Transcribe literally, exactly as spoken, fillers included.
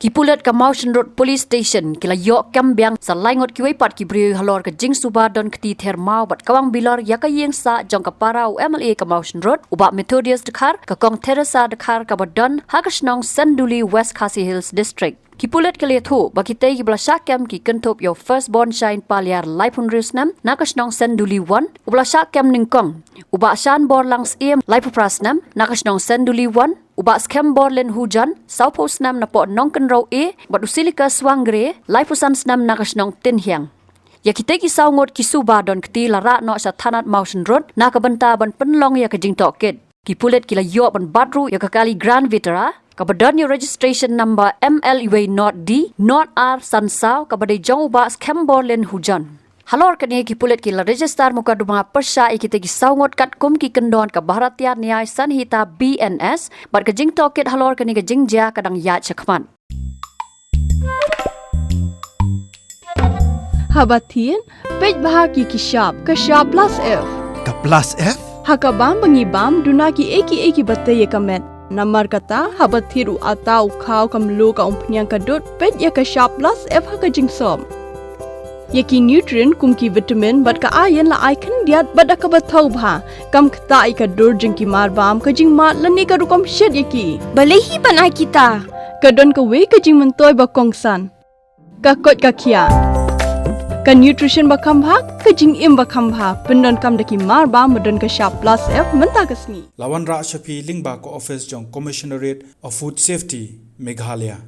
Ki pulit ka Mawshynrut Police Station ki la ïoh kem biang sa lai ngut kiwei pat ki briew halor ka jingsuba don kti ther maw bad kawang bilor ïa ka ïing sah jong ka para u M L A ka Mawshynrut, u Bah Methodius Dkhar, ka Kong Theresa Dkhar, kaba don ha ka shnong Senduli, West Khasi Hills District. Ki pulit ki la ïathuh ba kitei kiba la shah kem ki kynthup ïa u First Born Shine Paliar, laiphew hynriew snem, na ka shnong Senduli One, uba la shah kem nyngkong, u Bah Shanborlang Syiem, laiphew phra snem, na ka shnong Senduli One, u Bah Skhem Borlin Hujan, sawphew snem, na poh Nongkynrew A, bad u Silika Swangre, laiphew san snem, na ka shnong Tynhiang. Ïa kitei ki saw ngut ki suba don kti la rah noh sha thanat Mawshynrut na ka bynta ban pynlong ïa ka jingtohkit. Ki pulit ki la ïoh ban bat ruh ïa ka kali Grand Vitara kaba don ïa u registration number M L uwei not D not R san saw, kaba dei jong u Bah Skhem Borlin Hujan. Halor kane, ki pulit ki la register mukaduma pyrshah ïa kitei ki saw ngut katkum ki kyndon ka Bharatiya Nyay Sanhita, B N S, bad ka jingtohkit halor kane ka jingjia ka dang ïaid shakhmat. Haba thied, peit bha ki ki shap, ka shap plus F. Ka plus F? Ha ka bam ba ngi bam, duna ki ei ki ei kiba tei ïa ka met. Namar kata, haba thied u atta, u khaw, ka mluh, ka umphniang, ka dud, peit ïa ka shap plus F ha ka jingsop. Ïa ki nutrient kum ki vitamin bad ka iron la ai khyndiat bad da kaba thaw bha. Kam ktah ïa ka dur jong ki mar bam, ka jingmad lane ka rukom shet ïa ki. Balei hi ban ai kita? Ka don kawei ka jingmyntoi ba kongsan. Ka koit ka khiah. Ka nutrition ba kham bha, ka jingim ba kham bha. Pyndonkam da ki mar bam ba don ka shap plus F mynta ka sngi. La wanrah sha phi lyngba ka office jong Commissionerate of Food Safety, Meghalaya.